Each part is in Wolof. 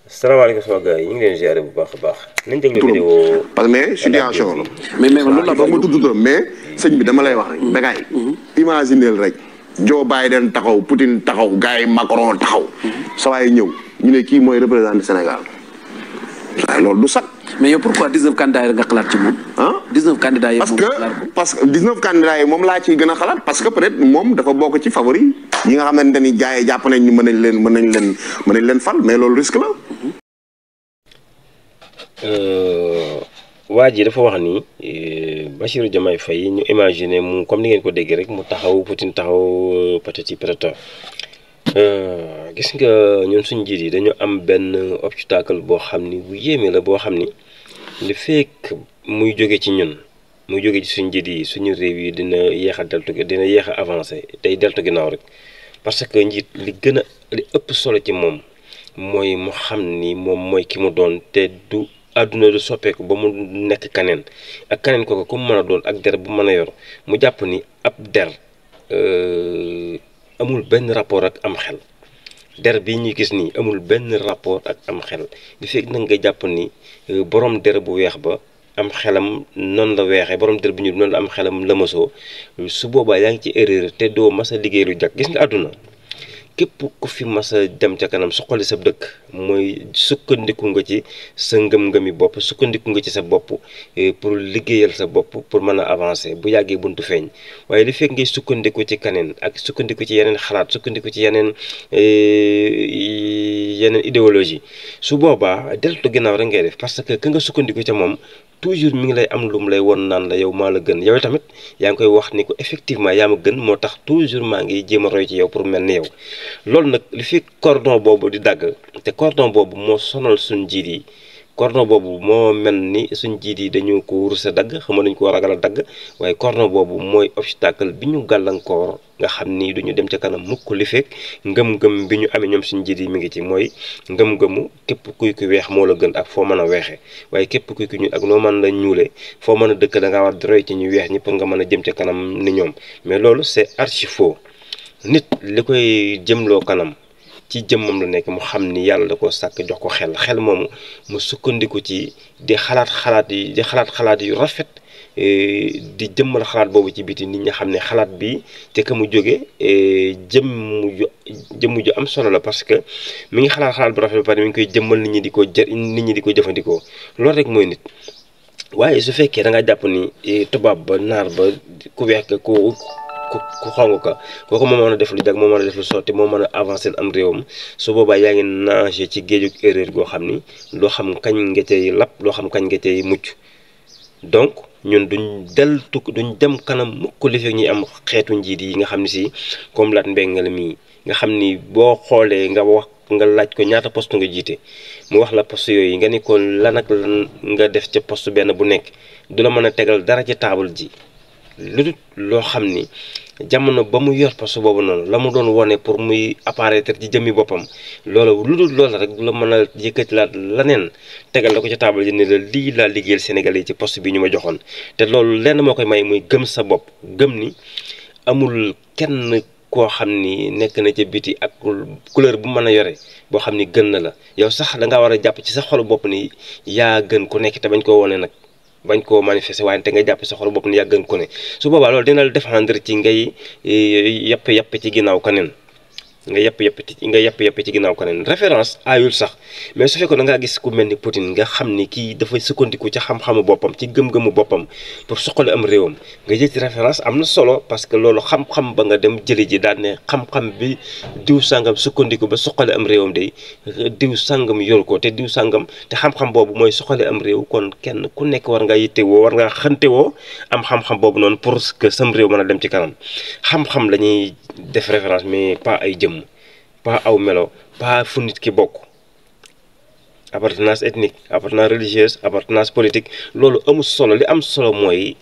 salaamaaleykum sama gars yi ñu ngi leen ziare bu baax a baax. nañ déglu vidéo parce que mais situation la. mais loolu la ba ma tudd turam mais sëñ bi dama lay wax rek. Bécaye imagineel rek. Joe Biden taxaw Poutine taxaw gars yi Macron taxaw. sa waay ñëw ñu ne kii mooy représenté Sénégal. waaye loolu du sax. mais yow pourquoi 19 candidats yi nga xalaat ci moom. ah 19 candidats yi. parce que 19 candidats yi moom laa ciy gën a xalaat parce que peut-être moom dafa bokk ci favori yi nga xamante ni gars yi jàpp nañ ni mën nañ leen fal mais loolu risque la. waa ji dafa wax ni Bassirou Diomaye Faye ñu imaginer mu comme ni ngeen ko déggee rek mu taxaw Poutine taxaw patati patata gis nga ñun suñu njiit yi dañu am benn obstacle boo xam ni bu yéeme la boo xam ni li fekk muy jóge ci ñun muy jóge ci suñu njiit yi suñu réew yi dina yéex a dina yéex a avancé tey deltu ginnaaw rek parce que njiit li ëpp solo ci moom mooy mu xam ni moom mooy ki mu doon te du àdduna du soppeeku ba mu nekk kaneen ak kaneen kooku ku mu mën a doon ak der bu mën a yor mu jàpp ni ab der amul benn rapport ak am xel der bi ñuy gis nii amul benn rapport ak am xel li fekk nag nga jàpp ni borom der bu weex ba am xelam noonu la weexee borom der bu ñuul noonu la am xelam lëmasoo su boobaa yaa ngi ci erreur te doo mas a liggéey lu jag gis nga àdduna képp ku fi mas a dem ca kanam suqali sa dëkk mooy sukkandiku nga ci sa ngëm-ngëmi bopp sukkandiku nga ci sa bopp pour liggéeyal sa bopp pour mën a avancer bu yàggee buntu feeñ waaye li fekk ngay sukkandiku ci kaneen ak sukkandiku ci yeneen xalaat sukkandiku ci yeneen idéologie su boobaa deltu ginnaaw rek ngay def parce que ka nga sukkandiku ca moom toujours mi ngi lay am lu mu lay won naan la yow maa la gën yow tamit yaa ngi koy wax ni ko effectivement yaa ma gën moo tax toujours maa ngi jéem a roy ci yow pour mel ni yow loolu nag li fi cordon boobu di dagg te cordon boobu moo sonal suñ jiit yi cordon boobu moo mel ni suñ jiit yi dañu ko rus a dagg xam nañu ko ragal a dagg waaye cordon boobu mooy obstacle bi ñu gàllankoor nga xam ni duñu dem ca kanam mukk li fekk ngëm-ngëm bi ñu amee ñoom suñ jiit yi mi ngi ci mooy ngëm-ngëmu képp kuy ku weex moo la gën ak foo mën a weexee waaye képp kuy ku ñuul ak noo mën la ñuulee foo mën a dëkk da ngaa war di roy ci ñu weex ñi pour nga mën a jëm ca kanam ni ñoom mais loolu c'est archi faux nit li koy jëmloo kanam ci jëmmam la nekk mu xam ni yàlla da ko sàkk jox ko xel moomu mu sukkandiku ci di xalaat xalaat yu rafet di jëmmal xalaat boobu ci biti nit ñi xam ne xalaat bi te ka mu jóge jëmm ju am solo la parce que mi ngi xalaat bu rafet ba pare mi ngi koy jëmmal nit ñi di ko jëfandikoo loolu rek mooy nit waaye su fekkee da nga jàpp ni tubaab ba naar ba ku weex ka ku xonq ka kooku moo mën a def lu jag moo mën a def lu sotti moo mën a avancer am réewam su boobaa yaa ngi nager ci géeju erreur goo xam ni loo xam kañ nga cay lap loo xam kañ nga cay mucc donc ñun duñ dem kanam mukk li fekk ñuy am xeetu njiit yi nga xam ne si comme Lat Mbengue mii nga xam ni boo xoolee nga laaj ko ñaata poste nga jiite mu wax la poste yooyu nga ni ko lan ak lan nga def ca poste benn bu nekk du la mën a tegal dara ci taabal ji lu dul loo xam ni jamono ba mu yor poste boobu noonu la mu doon wone pour muy apparaître ci jëmmi boppam loolu lu dul loolu rek du la mën a yëkkati laat leneen tegal la ko ci taabal ji ne la lii laa liggéeyal Sénégalais yi ci poste bi ñu ma joxoon te loolu lenn moo koy may muy gëm sa bopp gëm ni amul kenn koo xam ni nekk na ca biti ak couleur bu mën a yore boo xam ni gën na la yow sax da nga war a jàpp ci sa xolu bopp ni yaa gën ku nekk te bañ koo wone nag bañ koo manifester waaye te nga jàpp sa xol bopp ni yàggan ko ne su boobaa loolu dina la défendre ci ngay yàpp ci ginnaaw keneen nga yàpp ci ginnaaw keneen référence aayul sax mais su fekkoon da ngaa gis ku mel ni Poutine nga xam ni kii dafay sukkandiku ci xam-xamu boppam ci gëm-gëmu boppam pour soxla am réewam nga jël ci référence am na solo parce que loolu xam-xam ba nga dem jëli ji daal ne xam-xam bi diw sàngam sukkandiku ba soxla am réewam day diw sàngam yor ko te diw sàngam te xam-xam boobu mooy soxla am réew kon kenn ku nekk war ngaa yittewoo war ngaa xantewoo am xam-xam boobu noonu pour que sam réew mën a dem ci kanam xam-xam la ñuy def référence mais pas ay jëmm pas aw melo pas fu nit ki bokk appartenance ethnique appartenance religieuse appartenance politique loolu amul solo li am solo mooy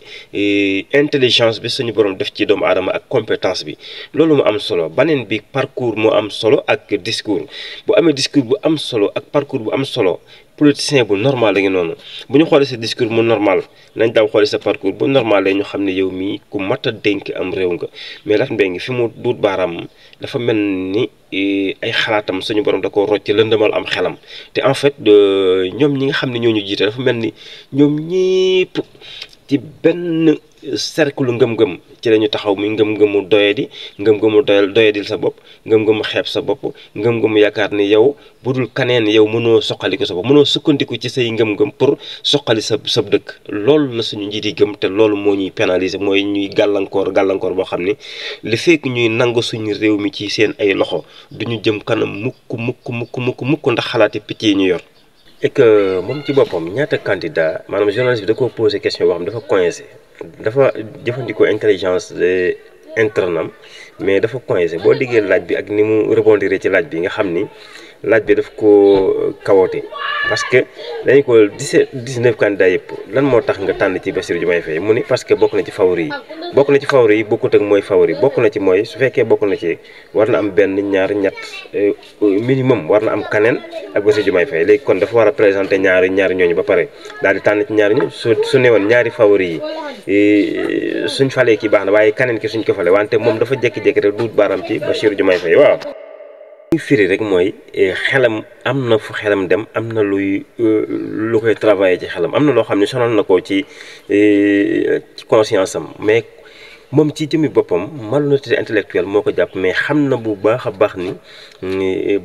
intelligence bi suñu borom def ci doomu aadama ak compétence bi loolu mu am solo baneen bi parcours moo am solo ak discours bu amee discours bu am solo ak parcours bu am solo politicien bu normal la ngi noonu bu ñu xoolee sa discours mu normal nañ daw xoolee sa parcours bu normal la ñu xam ne yow mii ku mat a dénk am réew nga mais Lat Mbengue fi mu duut baaraam dafa mel ni ay xalaatam suñu borom da ko rocc lëndëmal am xelam te en fait ñoom ñi nga xam ne ñoo ñu jiite dafa mel ni ñoom ñépp ci benn cercle ngëm-ngëm ci la ñu taxaw muy ngëm-ngëmu doyadi ngëm-ngëmu doyadil sa bopp ngëm-ngëmu xeeb sa bopp ngëm-ngëmu yaakaar ni yow bu dul kaneen yow mënoo soqali ko sa bopp mënoo sukkandiku ci say ngëm-ngëm pour soqali sa dëkk loolu la suñu njiit yi gëm te loolu moo ñuy pénaliser mooy ñuy gàllankoor boo xam ni li fekk ñuy nangu suñu réew mi ci seen ay loxo duñu jëm kanam mukk ndax xalaati picc yi ñu yor. et que moom ci boppam ñaata candidat maanaam journaliste bi da ko posé question boo xam dafa coincé dafa jëfandikoo intelligence interne am mais dafa coincé boo déggee laaj bi ak ni mu rebondir ci laaj bi nga xam ni laaj bi daf ko kawoote parce que dañu ko 19 candidats yëpp lan moo tax nga tànn ci Bassirou Diomaye Faye mu ni parce que bokk na ci favori yi bokkut ak mooy favori bokk na ci mooy su fekkee bokk na ci war na am benn ñaar ñett minimum war na am kaneen ak Bassirou Diomaye Faye léegi kon dafa war a présenter ñaari ñooñu ba pare daal di tànn ci ñaari ñu su newoon ñaari favori yi suñ falee ki baax na waaye kaneen ki suñ ko fale wante moom dafa jékki-jékki rek duut baaram ci Bassirou Diomaye Faye waaw firi rek mooy xelam am na fu xelam dem am na lu koy travailler ci xelam am na loo xam ne sonal na ko ci conscience am mais moom ci jëmmi boppam malhonnêteté intellectuelle moo ko jàpp mais xam na bu baax a baax ni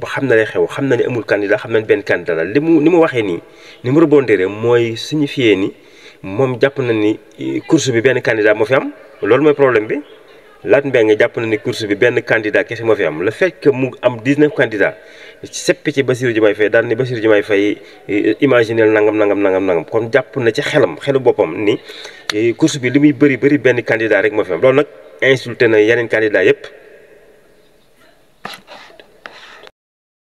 xam na lay xew xam na ni amul candidat xam na ni benn candidat la ni mu waxee nii ni mu rebondir mooy signifier ni moom jàpp na ni course bi benn candidat moo fi am loolu mooy problème bi. Lat Mbengue jàpp na ni course bi benn candidat kese moo fi am le fait que mu am 19 candidats seppi ci Bassirou Diomaye Faye daal ni Bassirou Diomaye Faye imaginel nangam kon jàpp na ci xelu boppam ni course bi li muy bëri benn candidat rek moo fi am loolu nag insulté na yeneen candidat yëpp